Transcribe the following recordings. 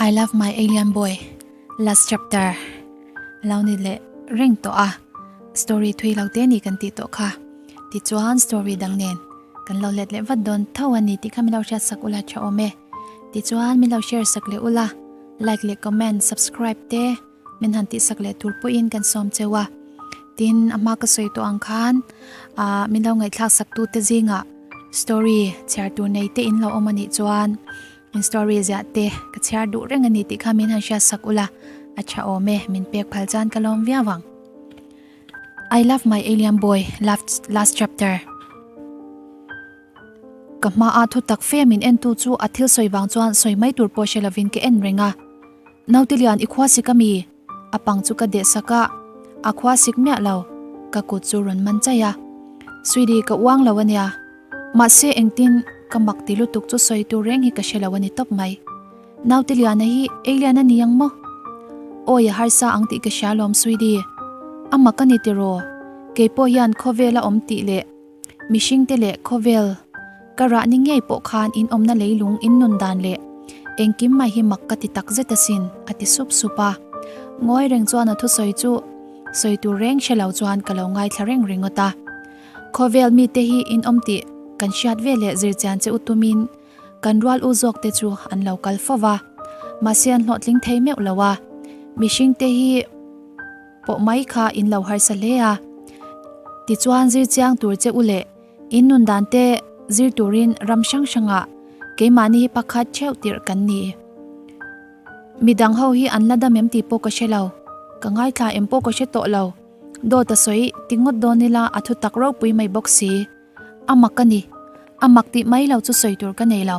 I love my alien boy last chapter lo ni leh reng tawh a story thui lo te ni kan tih tawh kha tichuan story dang nen kan lo let leh vat dawn tho a ni tih kha min lo hriat sak ula tha awm e tichuan min lo share sak leh ula like leh comment subscribe te min han tih sak leh tur pawhin kan sawm cheu a tin a hma ka sawi tawh ang khan ah min lo ngaihthlak sak tu te zingah story chhiar tur nei te in lo awm a nih chuan In story ziah te ka chhiar duh reng a ni tih kha min han hriat sak ula, a tha awm e, min pek phal chuan ka lawm viau ang. I love my alien boy last last chapter. Ka hma a thu tak fe min en tu chu a thil sawi vang chuan sawi mai tur pawh hre lovin ka en reng a. Naute lian i khua sik ami? A pang chu ka deh sak a, a khua sik miah lo, ka kut chu rawn man chaih a. Sweetie ka uang lo ania. Mahse engtin ka mak ti lutuk chu sawi tur reng hi ka hre lo a ni tawp mai. Naute Liana hi alien a ni ang maw? Awi a harsa ang tih ka hria lawm Sweetie. A mak a ni tiraw? Keipawh hian khawvel a awm tih leh mihringte leh khawvel ka rah ni ngei pawh khan in awmna leilung in nun dan leh engkim mai hi mak ka ti tak zet asin a ti sup sup a. Ngawi reng chuan a thusawi chu sawi tur reng hre lo chuan ka lo ngaithla reng ringawt a. Khawvel mite hi in awm tih kan hriat ve leh zirchian che u tumin kan rual u zawk te chu an lo kal fo va, mahse an hlawhtling thei meuh lo a, mihring te hi pawh mai kha in lo harsa hle a. Tichuan zirchiang tur che u leh in nun dan te zir turin ram hrang hrangah keimahni hi pakhat theuh tirh kan ni. Midang ho hi an la dam em tih pawh ka hre lo, ka ngaithla em pawh ka hre tawh lo. Dawt a sawi ti ngawt dawn ila a thu tak ropui mai bawk si. A mak a ni. A mak tih mai lo chu sawi tur ka nei lo.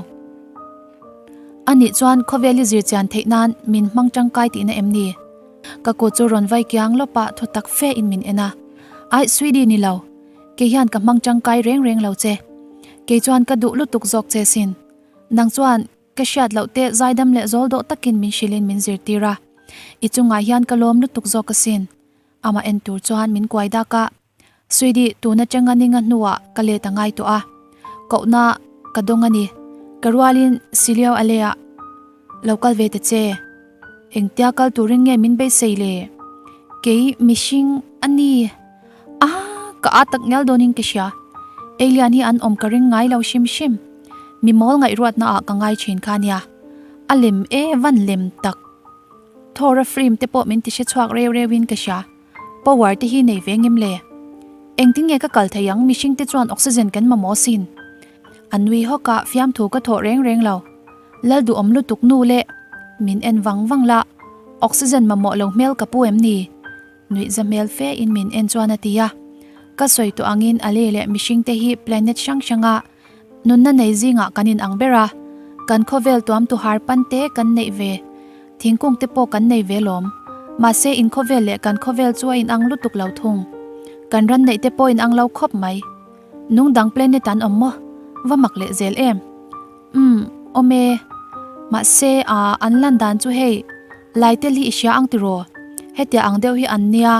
A nih chuan khawvel i zirchian theih nan min hmang tangkai tihna em ni? Ka kut chu rawn vai kiang lawp a thu tak fe in min en a. Aih Sweetie ni lo. Kei hian ka hmang tangkai reng reng lo che. Kei chuan ka duh lutuk zawk che sin. Nang chuan Ka hriat loh te zaidam leh zawl dawh takin min hrilhin min zirtir a, i chungah hian ka lawm lutuk zawk asin. Amah en tur chuan min kuai dak a, Suidi tun atanga ninga hnuah ka let a ngai tawh a, kohna ka dawng a ni, ka rualin Silio Alea lo kal ve ta che. Engtia kal turin nge min beisei le? Kei mihring a ni. Aaa ka aa tak ngial dawnin ka hria. Alien hi an awm ka ring ngai lo hrim hrim. Mi mawl ngaihruatna ah ka ngai thin kha nia. A lem e van lem tak. Thawra film te pawh min ti hre chhuak reu reu in ka hria. Power te hi nei ve ngim le. Engtin nge ka kal thei ang mihring te chuan oxygen kan mamawh sin. A nui hawk a fiamthu ka thawh reng reng lo. Lal duhawm lutuk nu le min en vang vang la oxygen mamawh lo hmel ka pu em ni? Nuihza hmel fe in min en chuan a ti a. Ka sawi tawh angin a lei leh mihring te hi planet hrang hranga nunna nei zingah kan in ang ber a, kan khawvel tuam tuhar pan te kan neih ve, thingkung te pawh kan nei ve lawm. Mahse in khawvel leh kan khawvel chu a in ang lutuk lo thung. Kan ran neih te pawh in ang lo khawp mai. Nung dang planet an awm maw? Va mak leh zel em? Umm, awm e. Mahse, aa, an lan dan chu hei, Laitel hi i hria ang tiraw? Hetia ang deuh hi an nia,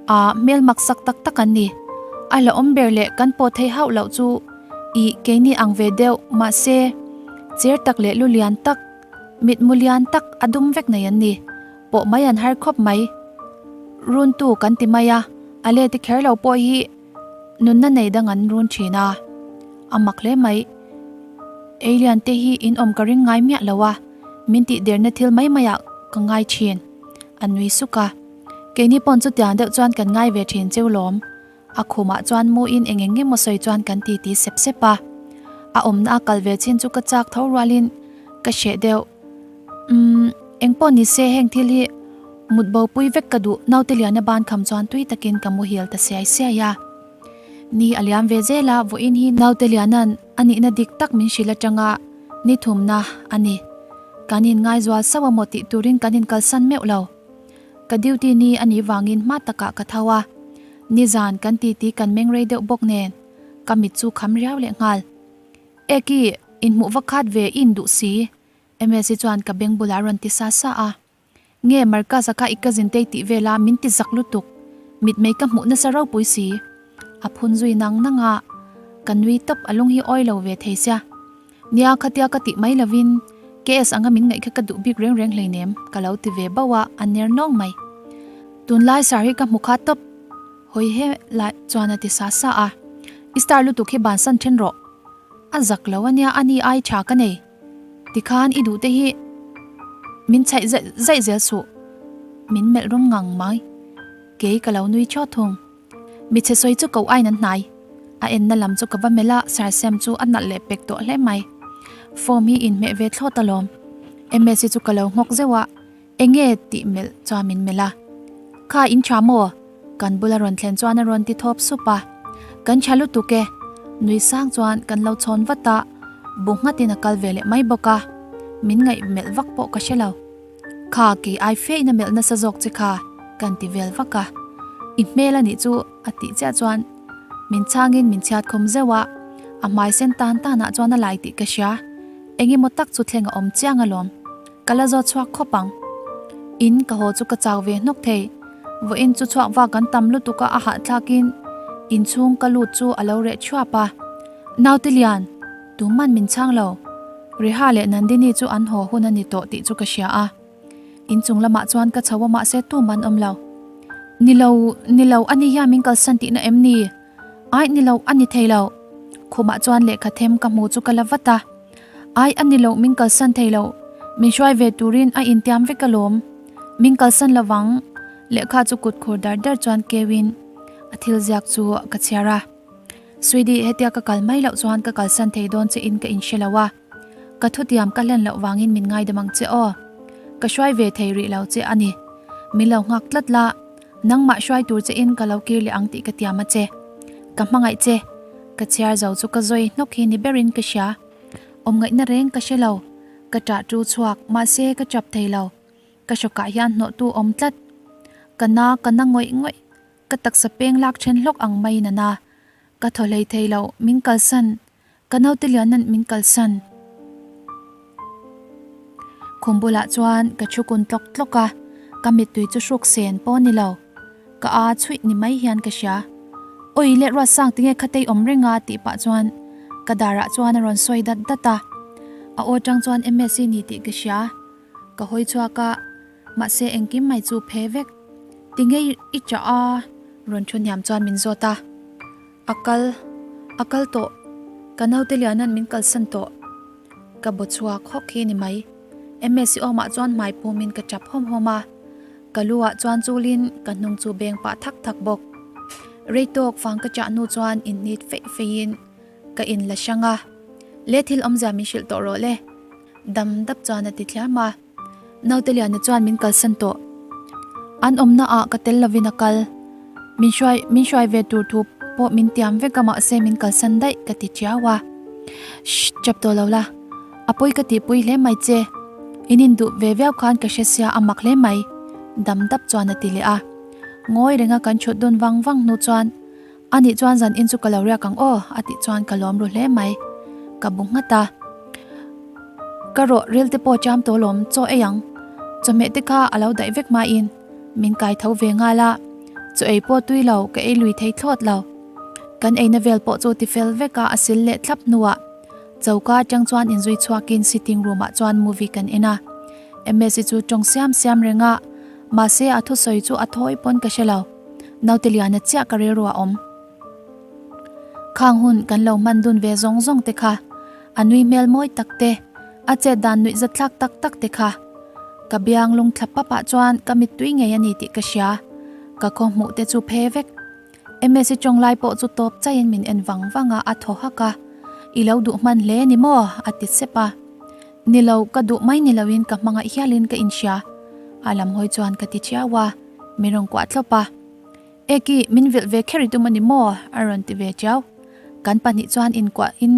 aa, hmel mak sak tak tak an ni. A hlauhawm ber leh kan pawh thei hauh loh chu i keini ang ve deuh, mahse, cher tak leh lu lian tak, mitmu lian tak a dum vek nei an ni. Pawh mai an har khawp mai. Runtu kan ti mai a, a leti kher lo pawh hi Nunna nei dang an run thin a, a mak hle mai. Alien te hi in awm ka ring ngai miah lo a, min tih derna thil mai mai ah ka ngai thin, a nui suk a. Keini pawn chutiang deuh chuan kan ngai ve thin cheu lawm. A khumah chuan mu in eng eng emaw sawi chuan kan ti ti sep sep a. A awmna a kal ve chin chu ka chak tho rualin ka hreh deuh. Umm, engpawh ni se heng thil hi mut bo pui vek ka duh naute liana ban kham chuan tui takin ka muhil ta siai siai a. Ni a liam ve zel a, vawiin hi naute liana'n a nihna dik tak min hrilh atanga ni thumna a ni. Kan inngaihzual sauh a maw tih turin kan inkalsan meuh lo. Ka duty ni a nih vangin hma takah ka tho a, nizan kan titi kan meng rei deuh bawk nen ka mit chu kham riau leh nghal. Eki, inhmuh va khat ve in duh si. Msi chuan ka beng bulah a rawn ti sa sa a. Nge Marcus-a kha i cousin te i tih vel a, min ti zak lutuk. Mitmei ka hmuh nasa ropui si. A phun zui nang nang a, ka nui tawp a lung hi awi lo ve thei sia. Nia khatia ka tih mai lovin KS anga min ngaih kha ka duh bik reng reng hleinem ka lo ti ve bauh a, a ner nawng mai. Tunlai sar hi ka hmu kha tawp. Hawi he lai chuan a ti sa sa a, I star lutuk hi bansan then rawh. A zak lo ania a ni ai tha ka nei. Tikhan i duh te hi min chhaih zaih zaih zel suh. Min melh rum ngang mai. Kei ka lo nui chawt thung. Michhe sawi chu ko aiin an hnai. A enna lam chu ka va melh a, Sir Sam chu a nalh leh pek tawh hle mai. Form hi inhmeh ve thlawt alawm. Msi chu ka lo nghawk zeuh a, Enge tih melh chuan min melh a. Kha in tha maw? Kan bula rawn thlen chuan a rawn ti thawp sup a. Kan tha lutuk e. Nui sang chuan kan lo chhawn vat a, bu nghatin a kal ve leh mai bawk a. Min ngaih melh vak pawh ka hre lo. Kha kei ai fe in a melh nasa zawk che kha kan ti vel vak a. I hmel a nih chu a tih chiah chuan min chhangin min chhiat khawm zeuh a, a hmai sen tan tanah chuan a lai tih ka hria. Engemaw tak chu thleng a awm chiang alawm. Ka la zawt chhuak khawp ang. In ka haw chu ka chau ve hnawk thei. Vawiin chu chhuak vak an tam lutuk a a hahthlakin inchhung ka lut chu a lo reh thuap a. Naute lian, tuman min chhang lo. Reha leh Nandini chu an haw hun a ni tawh tih chu ka hria a. Inchung lamah chuan ka chho a mahse tuman awm lo. Ni lo, ni lo a ni hian min kalsan tihna em ni? Aih ni lo a ni thei lo. Khumah chuan lehkha them ka hmu chu ka la vat a. Aih a ni lo min kalsan thei lo. Min hruai ve turin a intiam vek alawm. Min kalsan lovang. Lehkha chu kut khur dar dar chuan keuin a thil ziak chu ka chhiar a. Sweety hetia ka kal mai loh chuan ka kalsan thei dawn che in ka inhre lo a. Ka thutiam ka hlen loh vangin min ngaidam ang che aw. Ka hruai ve thei rih lo che a ni. Min lo nghak tlat la. Nangmah hruai tur che in ka lo kir leh ang tih ka tiam a che. Ka hmangaih che. Ka chhiar zo chu ka zawi hnawk hi ni berin ka hria. Awm ngaihna reng ka hre lo. Ka ṭah ṭu chhuak, mahse ka ṭap thei lo. Ka hrawkah hian hnawhtu awm tlat. Ka na, ka na ngawih ngawih. Ka taksa peng lak ṭhen hlawk ang maiin a na. Ka thaw hlei thei lo, min kalsan. Ka naute lianan min kalsan. Khum bulah chuan ka thu kun tlawk tlawk a, ka mittui chu hruk sen pawh ni lo. Ka a chhuih ni mai hian ka hria. Awi leh Ruatsang tinge khatei awm reng a tih pah chuan ka darah chuan a rawn sawi dat dat a. A aw tang chuan Msi ni tih ka hria. Ka hawi chhuak a, mahse engkim mai chu phe vek. Tinge i chah a? Rawn thu hniam chuan min zawt a. A kal, a kal tawh. Ka naute lianan min kalsan tawh. Ka baw chhuak hawk hi ni mai. Msi awmah chuan hmai pumin ka tap hawm hawm a. Ka lu ah chuan chulin ka hnung chu beng pah thak thak bawk. Rei tawk vang ka chah hnu chuan inhnit feih feihin ka in la hrang a. Le thil awmzia min hrilh tawh rawh le. Dam dap chuan a ti thliam a. Naute Liana chuan min kalsan tawh. An awmna ah ka tel lovin a kal. Min hruai min hruai ve tur thu pawh min tiam vek a mahse min kalsan daih ka ti chiau a. Shh chap tawh lo la. A pawi ka tihpui hle mai che. In induh ve viau khan ka hre sia a mak hle mai. Dam dap chuan a ti leh a. Ngawi renga kan thut dun vang vang hnu chuan Anih chuan zan in chu ka lo riak ang aw a tih chuan ka lawm ru hle mai. Ka bu nghat a. Ka rawh ril te pawh cham tawh lawm chaw ei ang. Chawhmeh te kha a lo daih vek hmain min kai tho ve nghal a. Chaw ei pawh tui lo ka ei lui thei thlawt lo. Kan eina vel pawh chu ti fel vek a a sil leh thlap hnuah choka atang chuan inzui chhuakin sitting room ah chuan movie kan en a. Msi chu tawng siam siam reng a mahse a thusawi chu a thawi pawn ka hre lo. Naute liana chiah ka rilru a awm. Khang hun kan lo hman dun ve zawng zawng te kha, a nui hmel mawi tak te, a chet dan nuih zat thlak tak tak te kha. Ka biang lung thla pap ah chuan ka mittui ngei a ni tih ka hria. Ka khaw hmuh te chu phe vek. Msi tawng lai pawh chu tawp chaiin min en vang vang a, a thaw hak a. I lo duh hman hle ni maw? a ti sep a. Ni lo, ka duh mai ni loin ka hmangaih hialin ka inhria. A lam hawi chuan ka ti chiau a, min rawn kuah thlawp a. Eki, min vilh ve kher i tum a ni maw? a rawn ti ve chiau. Kan pahnih chuan inkuahin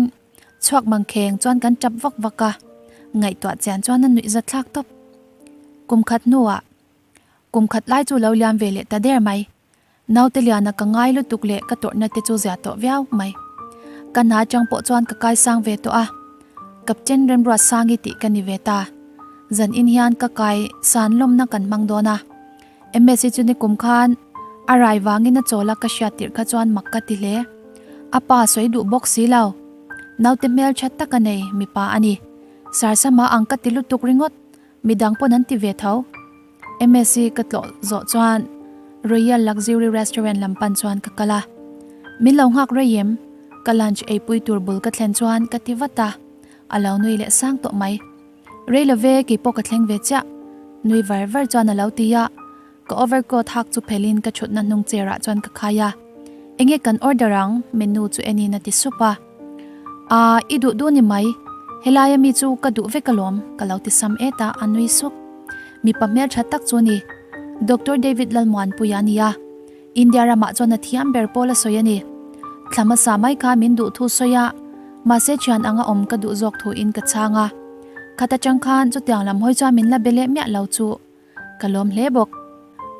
chhuak mangkheng chuan kan tap vak vak a, ngaihtuah chian chuan a nuih za thlak tawp. Kum khat hnuah, kum khat lai chu lo liam ve leh ta der mai. Naute liana ka ngai lutuk leh ka tawrhna te chu zia tawh viau mai. Ka hna atang pawh chuan ka kai sang ve tawh a, Captain Remruatsangi tih ka ni ve ta. Zan in hian ka kai san lawmna kan hmang dawn a. Msi chu nikum khan a rai vangin a chawl a ka hriat tirh kha chuan mak ka ti hle. A pa sawi duh bawk si lo. Naute hmeltha tak a nei mipa a ni. Sarsama ang ka ti lutuk ringawt, midang pawn an ti ve tho. MSc ka tlawh zawh chuan Royal Luxury Restaurant lam pan chuan ka kal a. Min lo nghak rei em? Ka lunch eipui tur bul ka thlen chuan ka ti vat a, a lo nui leh sang tawh mai. Rei love keipawh ka thleng ve chiah. Nui var var chuan a lo ti a, ka overcoat hak chu phelhin ka thutna hnung chair ah chuan ka khai a. Enge kan order ang? Menu chu enin a ti sup a. Aa, i duh duh ni mai. Helai ami chu ka duh vek alawm, ka lo ti sam et a, a nui sup. Mipa hmeltha tak chu ni. Doctor David Lalmuanpuia a ni a. India ramah chuan a thiam ber pawl a sawi a ni. Thla hmasa mai kha min duh thu sawi a, mahse thian anga awm ka duh zawk thuin ka chhang a. Khat atang khan chutiang lam hawi chuan min la be leh miah lo chu ka lawm hle bawk.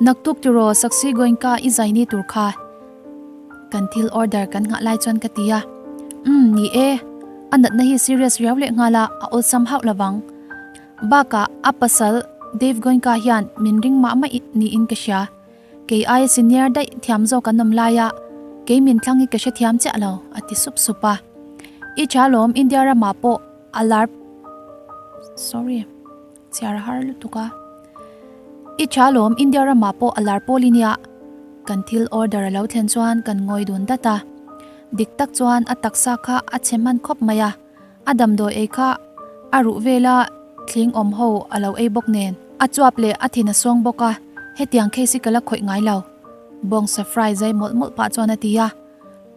Naktuk tiraw Saksi Goenka i zai ni tur kha kan thil order kan nghah lai chuan ka ti a. Umm ni e, a natna hi serious riau leh nghal a, a awlsam hauh lovang. Bakah a pasal Dave Goenka hian min ring mah mah niin ka hria. Kei aia senior daih thiam zawk an awm lai a, kei min thlang hi ka hrethiam chiah lo, a ti sup sup a. I tha lawm India ramah pawh a lar sorry chhiar a har lutuk a. I tha lawm India ramah pawh a lar pawl i nia. Kan thil order a lo thlen chuan kan ngawi dun dat a. Dik tak chuan a taksa kha a chhe hman khawp mai a. A damdawi ei kha a ruh vela thling awm ho a lo ei bawk nen a chuap leh a thin a sawng bawk a, hetiang case hi ka la khawih ngai lo. Bawngsa fry zai mawlh mawlh pah chuan a ti a,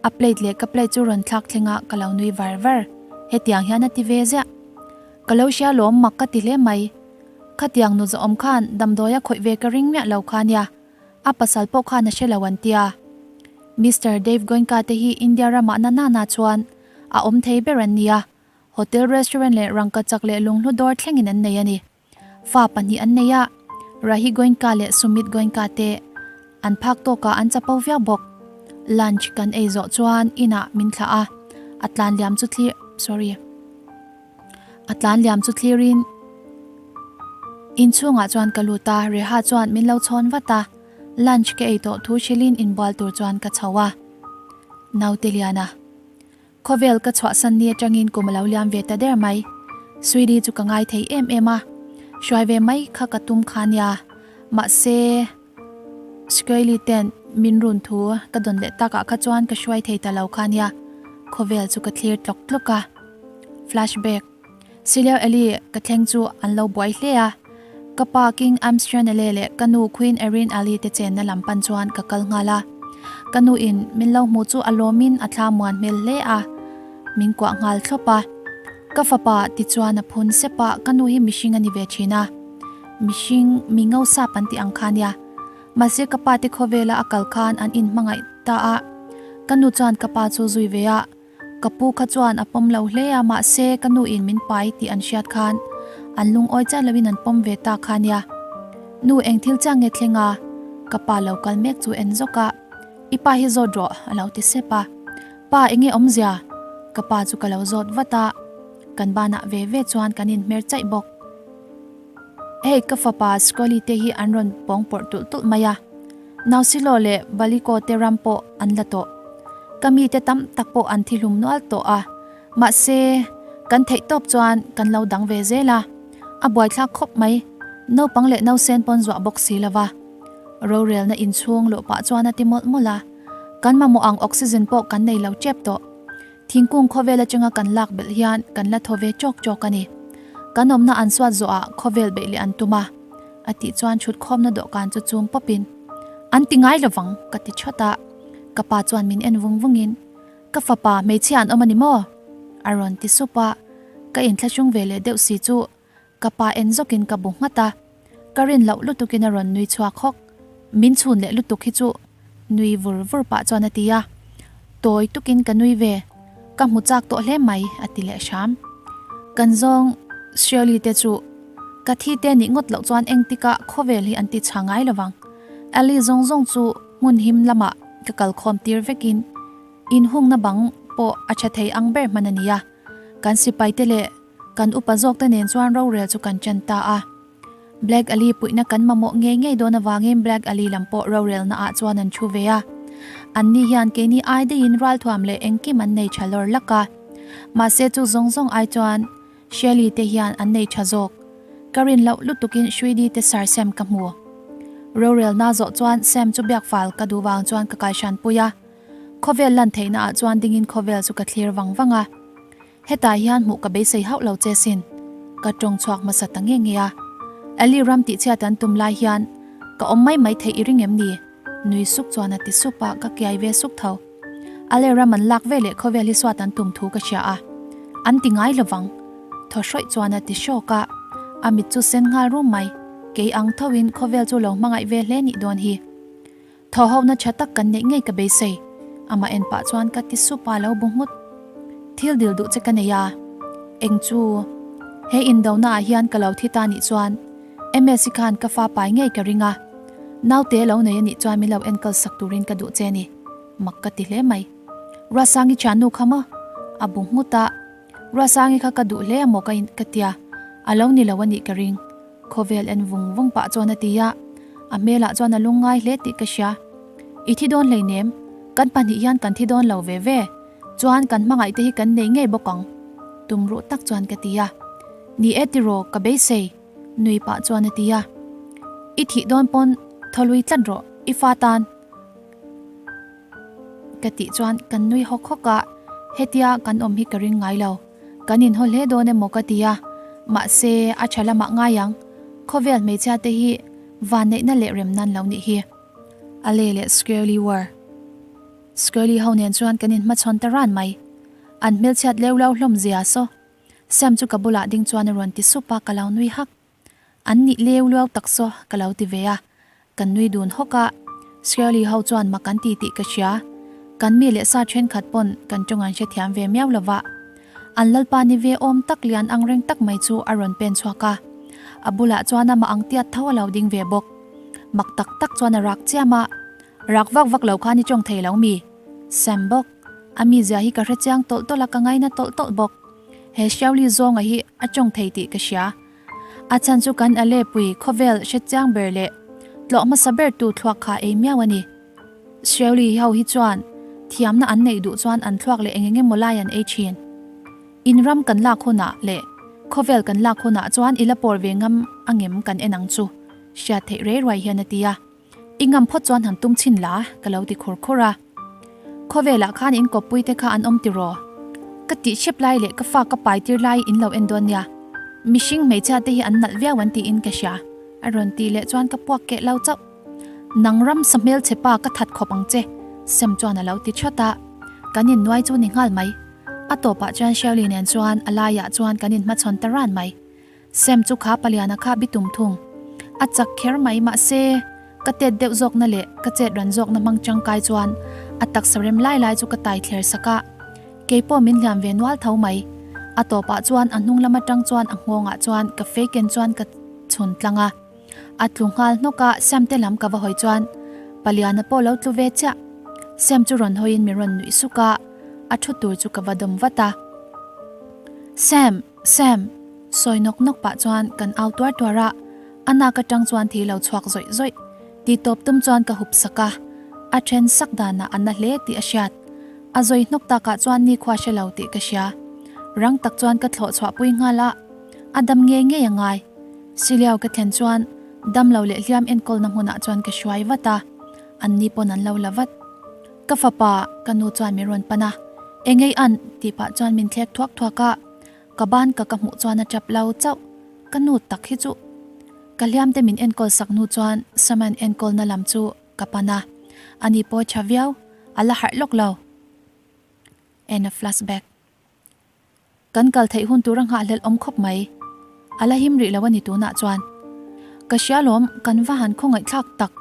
a plate leh ka plate chu rawn thlak thleng a ka lo nui var var, hetiang hian a ti ve ziah. Ka lo hria lawm mak ka ti hle mai. Khatiang nu zawhawm khan damdawi a khawih ve ka ring miah lo kha nia, a pasal pawh khan a hre lo an tia. Mister Dave Goenka te hi India ramah na nana chuan A awm thei ber an nia. Hotel restaurant leh rangkachak leh lunghlu dawr thlengin an nei a ni. Fa pahnih an nei a, Rahi Goenka leh Sumit Goenka te an phak tawkah an chapo viau bawk. Lunch kan ei zawh chuan inah min thlah a, a tlan liam chu thlir sorry a tlan liam chu thlirin inchhungah chuan ka lut a, Reha chuan min lo chhawn vat a, lunch ka ei tawh thu hrilhin inbual tur chuan ka chho a. Naute Liana. Khawvel ka chhuahsan ni atangin kum a lo liam ve ta der mai. Sweetie chu ka ngai thei em em a, hruai ve mai kha ka tum kha nia. Mahse, Squally ten min run thu ka dawn leh takah kha chuan ka hruai thei ta lo kha nia. Khawvel chu ka thlir tlawk tlawk a. Flashback. Silio Eli ka thleng chu an lo buai hle a. Ka pa King Amstranele leh ka nu Queen Erin Ali te chenna lam pan chuan ka kal nghal a. Ka nu in min lo hmu chu a lawmin a thla muan hmel hle a, min kuah nghal thlawp a. Ka fapa ti chuan a phun sep a, ka nu hi mihring a ni ve thin a. Mihring mi ngo sap an tih ang kha nia. Mahse ka pa te khawvela a kal khan an inhmangaih ta a. Ka nu chuan ka pa chu zui ve a. Ka pu kha chuan a pawm lo hle a, mahse ka nu in min pai tih an hriat khan an lungawi chiah loin an pawm ve ta kha nia. Nu eng thil chiah nge thleng a? Ka pa lo kal mek chu en zawk a, I pa hi zawt rawh a lo ti sep a. Pa enge awmzia? Ka pa chu ka lo zawt vat a, kan banah ve ve chuan kan inhmer chaih bawk. Hei ka fapa Scully te hi an rawn pawng pawrh tulh tulh mai a, Nausilo leh Baliko te ram pawh an la tawh. Ka mite tam tak pawh an thi hlum nual tawh a, mahse kan theih tawp chuan kan lo dang ve zel a, a buaithlak khawp mai, naupang leh nausen pawn zuah bawk si lo va. Rorelna inchhung luh pah chuan a ti mawlh mawlh a, kan mamawh ang oxygen pawh kan nei lo tep tawh. Thingkung khawvel atanga kan lak belh hian kan la thaw ve chawk chawk a ni. Kan awmna an suat zawhah khawvel beih leh an tum a, a tih chuan chhut khawmna dawhkan chu chum pawpin, An ti ngai lovang, ka ti thawt a. Ka pa chuan min en vung vungin, Ka fapa, hmeichhia an awm a ni maw? A rawn ti sup a, ka inthlahrung ve leh deuh si chu Ka pa en zawkin ka bu nghat a, ka rin loh lutukin a rawn nui chhuak hawk. Min chhun leh lutuk hi chu nui vur vur pah chuan a ti a, tawi tukin ka nui ve, ka hmu chak tawh hle mai a ti leh hram. Kan zawng Shirley te chu ka thi te nih ngawt loh chuan engtikah khawvel hi an ti chha ngai lovang. Ellie zawng zawng chu hmun him lamah ka kalkhawm tir vekin inhungna bang pawh a tha thei ang ber hman a ni a, kan sipaite leh Kan upa zawk te nen chuan rorel chu kan ṭan ta a. Black Ali puihna kan mamawh ngei ngei dawn avangin Black Ali lam pawh rorelna ah chuan an thu ve a. An ni hian keini ai daihin ralthuam leh engkim an nei tha lawr lak a. Mahse chu zawng zawng ai chuan. Shelly te hian an nei tha zawk. Ka rin loh lutukin Shuidi te sir Sam ka hmu. Rorelna zawh chuan Sam chu biak fal ka duh vang chuan ka kaihran pui a. Khawvel lan theihna ah chuan dingin khawvel chu ka thlir vang vang a. Hetah hian hmuh ka beisei hauh lo che sin. Ka tawng chhuak hmasa ta nge nge a. Ellie ram tihchhiat an tum lai hian ka awm mai mai theih i ring em ni? Nui suk chuan a ti sup a, ka kiai ve suk tho. Ale ram an lak ve leh khawvel hi suat an tum thu ka hria a, an ti ngai lovang. Thaw hrawih chuan a ti hrawk a, a mit chu sen nghal rum mai. Kei ang thoin khawvel chu lo hmangaih ve hle nih dawn hi. Thaw hona tha tak kan neih ngei ka beisei. Amah en pah chuan ka ti sup a lo bu nghut. Thil dil duh che ka nei a. Eng chu? He indona ah hian ka lo thi ta nih chuan MS-i khan ka fa pai ngei ka ring a. Naute lo nei a nih chuan min lo enkawl sak turin ka duh che a ni. Mak ka ti hle mai. Ruatsangi thiannu kha maw? A bu nghut a. Ruatsangi kha ka duh hle a maw ka in ka tia. A lo ni lo a nih ka ring. Khawvel en vung vung pah chuan a ti a. A hmelah chuan a lungngai hle tih ka hria. I thi dawn hleinem. Kan pahnih hian kan thi dawn lo ve ve. Chuan kan hmangaih te hi kan nei ngei bawk ang. Tum ruh tak chuan ka ti a. Ni e tiraw ka beisei. Nui pah chuan a ti a. I thih dawn pawn thaw lui tlat rawh i fa tan. Ka tih chuan kan nui hawk hawk a, hetia kan awm hi ka ring ngai lo. Kan inhaw hle dawn emaw ka ti a, mahse a tha lamah ngai ang. Khawvel hmeichhia te hi vanneihna leh rem nan lo nih hi. A le leh Squarely War. Squarely ho nen chuan kan inhmachhawn ta ran mai. An hmelchhiat leu lo hlawm zia saw. Sam chu ka bulah ding chuan a rawn ti sup a, ka lo nui hak. An nih leu luau tak saw ka lo ti ve a, kan nui dun hawk a, Shirley ho chuan mak an ti tih ka hria, kan mi leh sa thenkhat pawn kan tawng an hrethiam ve miau lo va. An lalpa ni ve awm tak lian ang reng tak mai chu a rawn pen chhuak a, a bulah chuan amah ang tiat tho a lo ding ve bawk. Mak tak tak chuan a rak chiam a, Rak vak vak lo khan i tawng thei lo mi? Sam bawk, a mizia hi ka hrechiang tawlh tawlh a ka ngaina tawlh tawlh bawk. He Shirley zawnga hi a tawng thei tih ka hria. A chhan chu kan Alepui khawvel hre chiang ber leh tlawh hmasa ber tu thluak kha ei miau a ni. Shirley ho hi chuan thiamna an neih duh chuan an thluak leh eng eng emaw lai an ei thin. In ram kan lak hunah leh khawvel kan lak hunah chuan i la pawr ve ngam angem kan en ang chu, hriat theih rei ruai hian a ti a. I ngam phawt chuan han tum chhin la, ka lo ti khur khur a. Khawvelah khan in kawppui te kha an awm tiraw? Ka tih hrep lai leh ka fa ka pai tir lai in lo en dawn nia. Mihring hmeichhia te hi an nalh viau an tiin ka hria, a rawn tih leh chuan ka puak keh lo chauh. Nang ram sa hmelchhe pa ka that khawp ang che, Sam chuan a lo ti thawt a. Kan innuai chu ni nghal mai. A tawpah chuan Shirley nen chuan a laiah chuan kan inhmachhawn ta ran mai. Sam chu kha paliana kha bi tum thung. A chak kher mai mahse ka tet deuh zawkna leh ka chet ran zawkna hmang tangkai chuan a taksa rem lai lai chu ka tai thler sak a. Kei pawh min hliam ve nual tho mai. A tawpah chuan a hnung lam atang chuan a nghawngah chuan ka fei ken chuan ka chhun tlang a. A tlu nghal hnawk a, Sam te lam ka va hawi chuan paliana pawh lo tlu ve chiah. Sam chu rawn hawiin min rawn nuih suk a, a thu tur chu ka va dawm vat a. Sam! Sam! Sawi nawk nawk pah chuan kan au tuar tuar a, a nak atang chuan thi lo chhuak zawih zawih. Ti tawp tum chuan ka hup sak a, a then sak danah a na hle tih a hriat. A zawi hnawk takah chuan nikhua hre lo tih ka hria. Rang tak chuan ka thlawh chhuah pui nghal a, a dam ngei ngei a ngai. Siliau ka thlen chuan dam lo leh hliam enkawlna hmunah chuan ka hruai vat a, an ni pawn an lo la vat. Ka fapa, ka nu chuan min rawn pan a, Engei an? tih pah chuan min thlek thuak thuak a. Ka ban ka ka hmuh chuan a tap lo chauh. Ka nu tak hi chu. Ka hliam te min enkawl sak hnu chuan Saman enkawlna lam chu ka pan a. Ani pawh tha viau, a la harh lawk lo. En a flashback. Kan kal theih hun tur a nghahhlelh awm khawp mai. A la him rih lo a ni tunah chuan. Ka hria lawm, kan va han khawngaihthlak tak.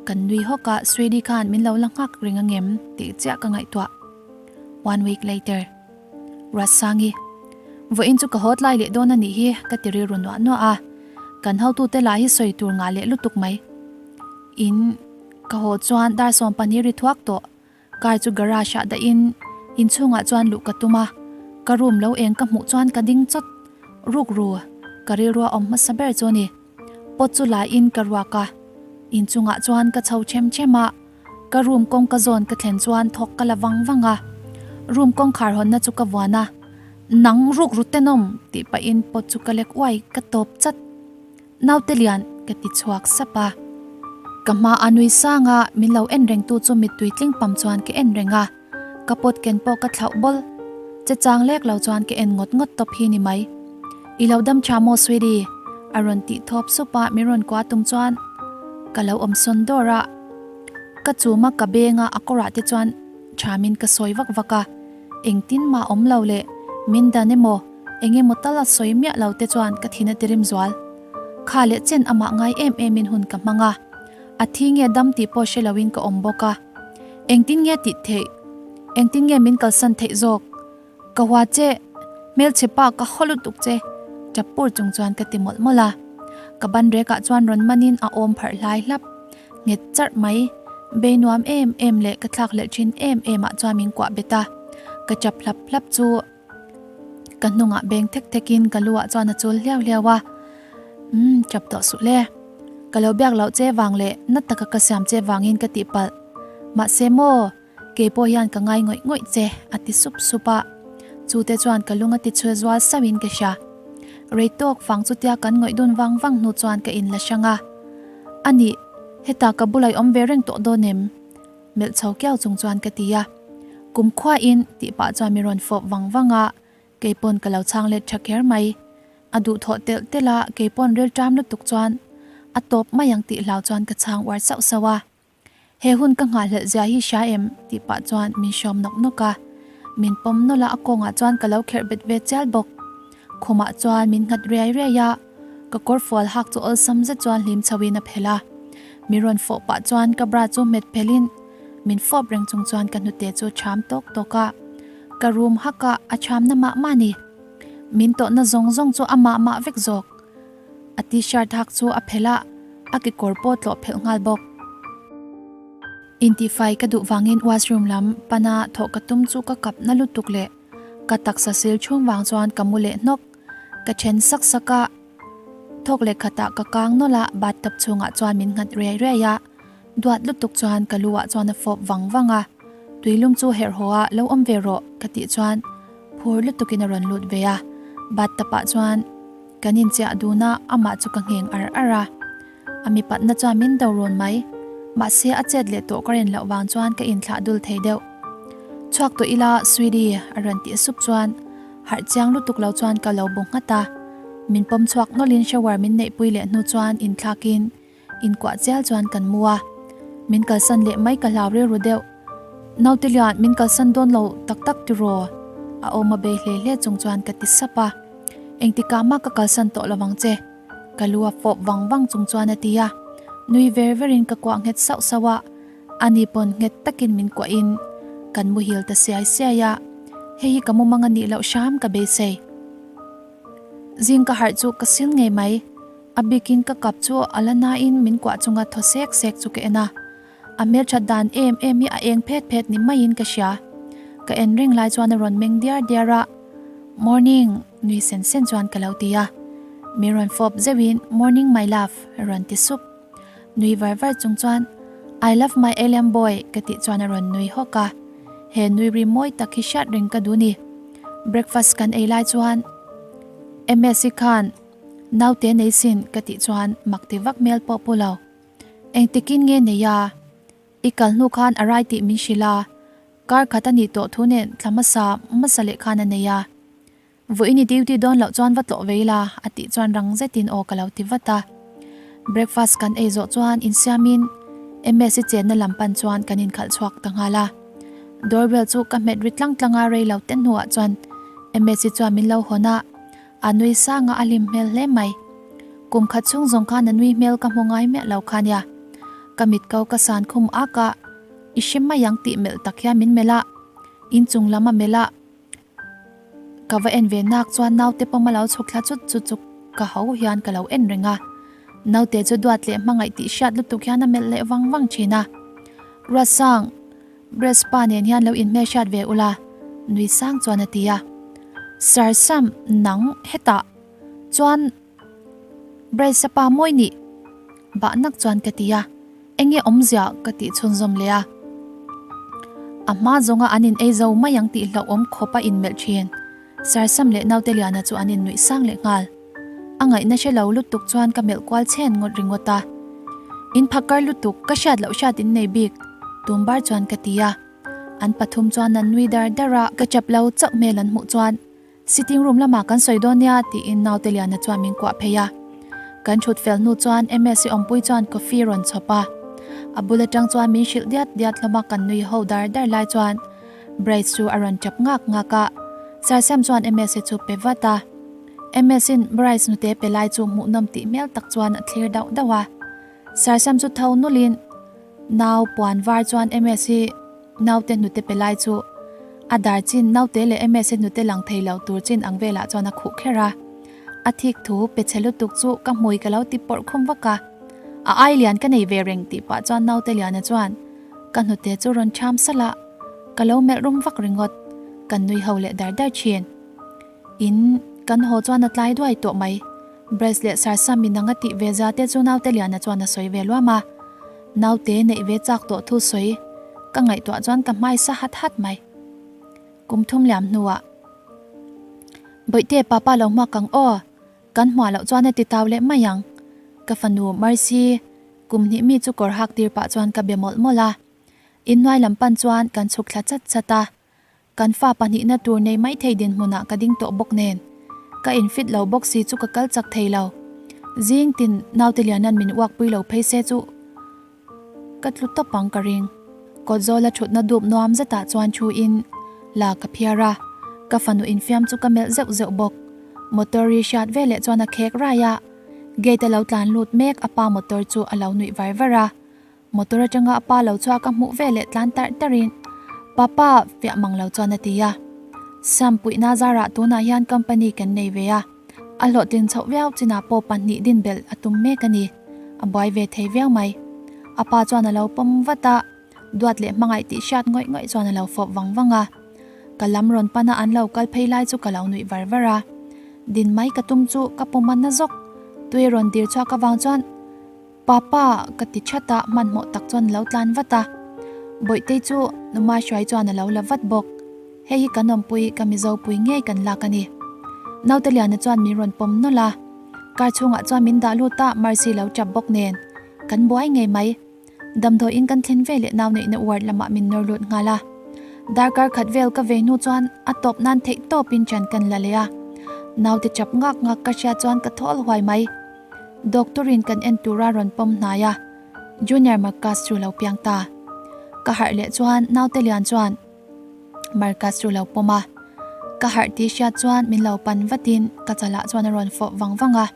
Kan nui hawk a, Swedi khan min lo la nghak reng angem tih chiah ka ngaihtuah. One week later. Ruatsangi, Vawiin chu ka haw tlai leh dawn a nih hi ka ti rilru nuah nuah a, kan hotute lah hi sawi tur ngah leh lutuk mai. In ka haw chuan dar 12 ri thuak tawh, car chu garage ah dahin inchhungah chuan luh ka tum a, ka room lo eng ka hmuh chuan ka ding chawt ruk ru, ka rilrua awm hmasa ber chu a ni. Pot chu la in ka ruak a, inchungah chuan ka chho chem chem a, Ka room kawngka zawn ka thlen chuan thawk ka la vang vang a, room kawngkhar hawnna chu ka vuan a. Nang ruk ru tenawm tih pahin pot chu ka lek uai ka tawp chat. Naute lian ka ti chhuak sap a. Ka hma a nui sang a, min lo en reng tu chu mittui tling pam chuan ka en reng a. Ka pot ken pawh ka thlauh bawl. Che chang lek lo chuan ka en ngawt ngawt tawp hi ni mai. I lo dam tha maw sweetie? A rawn tih thawp sup a, min rawn kuah tum chuan ka lo awm sawn dawr a. Ka chum a ka beng a, a kawrah te chuan thamin ka sawi vak vak a. Engtin mah awm lo leh min dan emaw eng emaw tal a sawi miah lo te chuan ka thin a ti rim zual. Kha leh chen amah ngai em em in hun ka hmang a, a thi nge dam tih pawh hre lo in ka awm bawk a. Engtin nge tih theih? Engtin nge min kalsan theih zawk? Ka hua che, hmelchhe pa ka haw lutuk che, tap pur chung chuan ka ti mawlh mawlh a. Ka ban rekah chuan rawn manin a awm pharh hlai hlap. Nghet charh mai, bei nuam em em leh ka thlak leh thin em em ah chuan min kuah bet a, ka chap hlap hlap chu ka hnungah beng thek thek in ka lu ah chuan a chul hliau hliau a, umm chap tawh suh le, ka lo biak loh che vang leh na taka ka siam che vangin ka tihpalh, mahse maw kei pawh hian ka ngai ngawih ngawih che a ti sup sup a, chu te chuan ka lung a ti chhuah zual sauh in ka hria. Rei tawk vang chutia kan ngawih dun vang vang hnu chuan ka in la hrang a. A nih, hetah ka bulah i awm ve reng tawh dawn em? Melh chho kiau chung chuan ka ti a. Kum khuain tih pah chuan mi rawn fawp vang vang a, keipawn ka lo chhang let tha kher mai. A duhthawh telh telh a, keipawn rilṭam lutuk chuan a tawp mai ang tih hlau chuan ka chhang uar sauh sauh a. He hun ka nghahhlelh zia hi hria em? tih pah chuan min hrawm nawk nawk a. Min pawm nawlh a, a kawngah chuan ka lo kherh bet ve chial bawk. Khumah chuan min nghat riai riai a, ka kawr fual hak chu awlsam zet chuan hlim chho in a phelh a. Min rawn fawh pah chuan ka bra chu hmet phelh in min fawp reng chung chuan ka hnute chu cham tawk tawk a. Ka rum hak a, a cham na mah mah ni. Min tawhna zawng zawng chu a mah mah vek zawk. A t-shirt hak chu a phelh a, a kekawr pawh tlawh phelh nghal bawk. Intifai ka duh vangin washroom lam pana thawh ka tum chu ka kap na lutuk leh ka taksa sil chhung vang chuan ka mu leh hnawk. Ka then sak sak a, thawk leh khatah ka kang nawlh a, bathtub chhungah chuan min nghat riai riai a, duat lutuk chuan ka lu ah chuan a fawp vang vang a, tuilum chu herh haw a lo awm ve rawh ka tih chuan phur lutukin a rawn lut ve a, bathtub ah chuan Kan inchiah dun a, amah chu ka ngheng ar ar a. A mipatna chuan min do rawn mai. Mahse a chet leh tawh ka rin loh vang chuan ka inthlah dul thei deuh. Chhuak tawh ila Sweetie a rawn tih sup chuan harh chiang lutuk lo chuan ka lo bu nghat a. Min pawm chhuak nawlhin shower min neihpui leh hnu chuan inthlakin Inkuah chial chuan kan mu a, min kalsan leh mai ka hlau rilru deuh. Naute lian min kalsan dawn lo tak tak tiraw? A awm a bei hle hle chung chuan ka ti sap a. Engtikah mah ka kalsan tawh lo vang che, ka lu a fawp vang vang chung chuan a ti a. Nui ver verin ka kuah nghet sauh sauh a, ani pawn nghet takin min kuahin kan muhil ta siai siai a. Hei hi ka mumang a nih loh hram ka beisei. Zing ka harh chu ka sil ngei mai. A bikin ka kap chu a la nain min kuah chunga thaw sek sek chu ka en a. A hmelthat dan em em hi a eng phet phet ni maiin ka hria. Ka en reng lai chuan a rawn meng diar diar a, Morning, nui sen sen chuan ka lo ti a. Mi rawn fawp zeuhin, Morning my love, a rawn ti sup. Nui var var chung chuan, I love my alien boy, ka tih chuan a rawn nui hawk a. He nui ri mawi tak hi hriat reng ka duh ni. Breakfast kan ei lai chuan Msi khan, Naute nei sin ka tih chuan mak ti vak hmel pawh pu lo. Engtikin nge nei a? I kal hnu khan a rai tih min hrilh a, kar khat a nih tawh thu nen thla hmasa hmasa leh khan a nei a. Vawiin i duty dawn loh chuan va tlawh ve ila a tih chuan rang zetin aw ka lo ti vat a. Breakfast kan ei zawh chuan insiamin MS-i chenna lam pan chuan kan inkhalh chhuak ta nghal a. Doorbell chu ka hmet ri tlang tlang a rei lo te hnuah chuan MS-i chuan min lo hawn a. A nui sang a, a hlim hmel hle mai. Kum khat chhung zawng khan a nui hmel ka hmu ngai miah lo kha nia. Ka mit ko ka san khum ak a, i hre mai ang tih melh tak hian min melh a, inchung lam a melh a. Ka va en ve nak chuan naute pawm a lo chhuk thla chut chut chu ka ho hian ka lo en reng a. Naute chu duat leh hmangaih tih hriat lutuk hian a melh leh vang vang thin a. Ruatsang. Brez pa nen hian lo inhmelhriat ve ula, nui sang chuan a ti a. Sir Sam, nang hetah chuan Brez-a pa mawi nih bah nak chuan ka ti a, enge awmzia ka tih chhunzawm leh a. A hma zawnga an in ei zo mai ang tih hlauhawm khawp a inmelh thin. Sir Sam leh naute Liana chu an innuih sang leh nghal. A ngaihna hre lo lutuk chuan ka melh kual chhen ngawt ringawt a. In phakar lutuk, ka hriat loh hriat in nei bik, tum bar chuan ka ti a. An pathum chuan an nui dar dar a, ka chap lo chauh hmel an hmuh chuan sitting room lamah kan sawi dawn nia tiin naute Liana chuan min kuah phei a. Kan thut fel hnu chuan Msi awmpui chuan coffee rawn chhawp a. A bul atang chuan min hrilh diat diat hlawm a kan nui ho dar dar lai chuan Bryce chu a rawn tap ngak ngak a, Sir Sam chuan Msi chu pe vat a. Msin Bryce nute pe lai chu hmuhnawm tih hmel tak chuan a thlir dauh dauh a. Sir Sam chu tho nulin nau puan var chuan Msi naute hnute pe lai chu a dar chin naute leh Msi hnute lang thei lo tur chin ang velah chuan a khuh kher a. A thik thu pe chhe lutuk chu ka hmui ka lo ti pawrh khum vak a. A ai lian ka nei ve reng tih pah chuan naute liana chuan ka hnute chu rawn ṭham salh a, ka lo melh rum vak ringawt, kan nui ho leh dar dar ṭhin. In kan haw chuan a tlai duai tawh mai. Bryce leh Sarsam min ang a tih ve za te chu naute liana chuan a sawi ve luam a. Naute neih ve chak tawh thu sawi ka ngaihtuah chuan ka hmai sa hat hat mai. Kum thum liam hnuah Bawihte papa lo hmuak ang aw, kan hmuah loh chuan a ti tau leh mai ang. Ka fanu Mercy kum hnih mi chu kawr hak tir pah chuan ka be mawlh mawlh a. Inhnuai lam pan chuan kan chhuk thla chat chat a. Kan fa pahnihna tur nei maithei dinhmunah ka ding tawh bawk nen, ka infit lo bawk si chu ka kal chak thei lo. Zing tin naute lianan min uakpui lo phei se chu ka tlu tawp ang ka ring. Kawt zawla thutna dup nuam zetah chuan thu in la ka phiar a, ka fanu infiam chu ka melh zeuh zeuh bawk. Motor ri hriat veleh chuan a khek rai a, gate a lo tlan lut mek a pa motor chu a lo nuih var var a. Motor atanga a pa lo chhuak a hmuh ve leh tlan tarh tarhin Papa fiah mang lo chuan a ti a. Sam puihna zarah tunah hian company kan nei ve a, a hlawhtlin chhoh viau chinah pawh pahnih din belh a tum mek a ni. A buai ve thei viau mai. A pa chuan a lo pawm vat a, duat leh hmangaih tih hriat ngawih ngawih chuan a lo fawp vang vang a. Ka lam rawn pana an lo kal phei lai chu ka lo nuih var var a. Din mai ka tum chu ka pawm a na zawk. Tui rawn dir chhuak avang chuan Papa, ka ti that a, hmanhmawh tak chuan a lo tlan vat a. Bawihtei chu Numa hruai chuan a lo la vat bawk. Hei hi kan awmpui, ka Mizopui ngei kan lak a ni. Naute Liana chuan min rawn pawm nawlh a. Car chhungah chuan min dah lut a, Mercy lo tap bawk nen. Kan buai ngei mai. Damdawiin kan thlen ve leh nau neihna ward lamah min nawr lut nghal a. Darkar khat vel ka vei hnu chuan a tawp nan theih tawpin ṭan kan la leh a. Naute tap ngak ngak ka hria chuan ka thawl huai mai. Doctor in kan en tura rawn pawm hnai a, Junior Marcus chu lo piang ta. Ka harh leh chuan naute lian chuan Marcus chu lo pawm a, ka harh tih hriat chuan min lo pan vatin ka chalah chuan a rawn fawh vang vang a.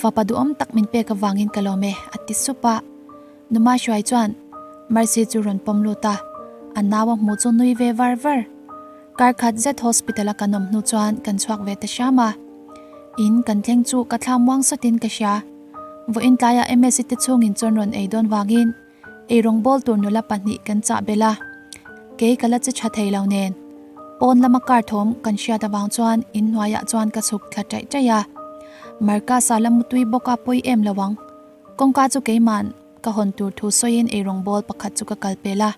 Fapa duhawm tak min pek avangin ka lawm e a ti sup a. Numa hruai chuan Mercy chu rawn pawm lut a, a nau a hmu chu nui ve var var. Kar khat zet hospital a kan awm hnu chuan kan chhuak ve ta hram a. In kan thleng chu ka thla muang sawtin ka hria. Vawiin tlaiah Msi te chhungin chawn rawn ei dawn vangin eirawng bawl tur nula pahnih kan chah belh a. Kei ka la che tha thei lo nen pawn lama car thawm kan hriat avang chuan in hnuaiah chuan ka chhuk thla taih taih a. Marcus-a la mutui bawk a pawi em lo ang. Kawngka chu keima'n ka hawn tur thu sawiin eirawng bawl pakhat chu ka kal pel a.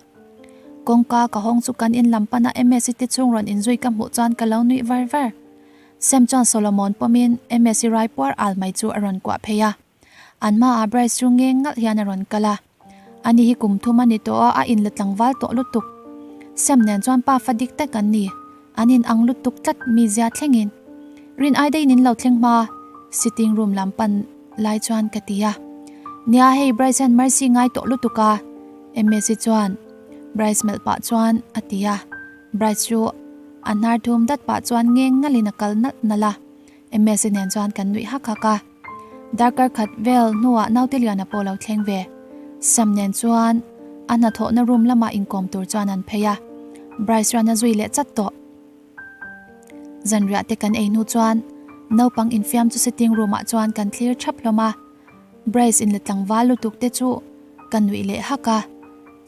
Kawngka ka hawng chu kan in lam pana Msi te chhung rawn inzui ka hmuh chuan ka lo nuih var var. Sam chuan Solomon pawmin Msi rai puar al mai chu a rawn kuah phei a. An hmaah Bryce chu ngeng ngalh hian a rawn kal a. Ani hi kum thum a ni tawh a, a inla tlangval tawh lutuk. Sam nen chuan pa fa dik tak an ni. An in ang lutuk tlat mizia thlengin. Rin ai daihin in lo thleng hma sitting room lam pan lai chuan ka ti a. Nia hei Bryce hian Mercy ngai tawh lutuk a Msi chuan Bryce melh pah chuan a ti a. Bryce chu a hnar thum dat pah chuan ngeng ngalhin a kal nalh nalh a. Msi nen chuan kan nuih hak hak a. Darkar khat vel hnuah naute liana pawh lo thleng ve. Sam nen chuan a hnathawhna room lamah inkawm tur chuan an phei a. Bryce chuan a zui leh chat tawh. Zanriah te kan ei hnu chuan naupang infiam chu sitting room ah chuan kan thlir thap hlawm a. Bryce inla tlangval lutuk te chu ka nuih leh hak a.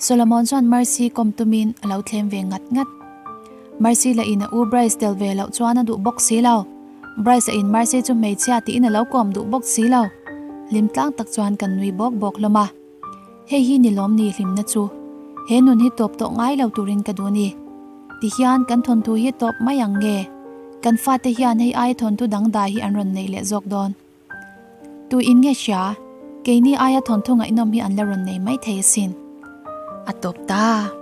Solomon chuan Mercy kawm tumin a lo thlem ve ngat ngat. Mercy lah in a u Bryce tel ve loh chuan a duh bawk si lo. Bryce lah in Mercy chu hmeichhia tiin a lo kawm duh bawk si lo. Hlim tlang tak chuan kan nui bawk bawk hlawm a. Hei hi ni lawm ni hlimna chu. He nun hi tawp tawh ngai lo turin ka duh ni. Tihian kan thawnthu hi tawp mai ang nge? Kan fate hian hei aia thawnthu dangdai hi an rawn neih leh zawk dawn. Tu in nge hria? Keini aia thawnthu ngaihnawm hi an la rawn nei mai thei asin. A tawp ta.